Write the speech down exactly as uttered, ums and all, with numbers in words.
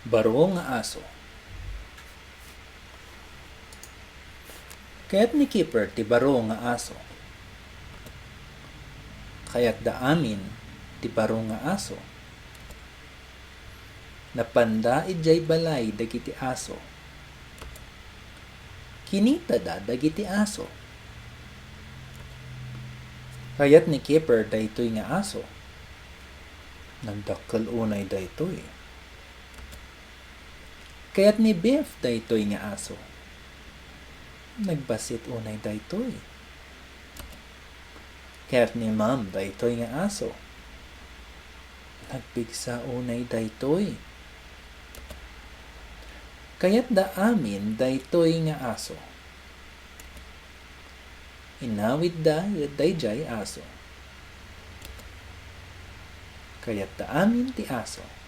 Baro nga aso. Kayat ni Kipper ti baro nga aso. Kayatda amin ti baro nga aso. Napanda idiay balay dagiti aso. Kinitada dagiti aso. Kayat ni Kipper daytoy nga aso. Nagdakkel unay daytoy. Kayat ni Biff daytoy nga aso. Nagbassit unay daytoy. Kayat ni Ma'am daytoy nga aso. Nagpigsa unay daytoy. Kayatda amin daytoy nga aso. Inawidda daydiay aso. Kayatda amin ti aso.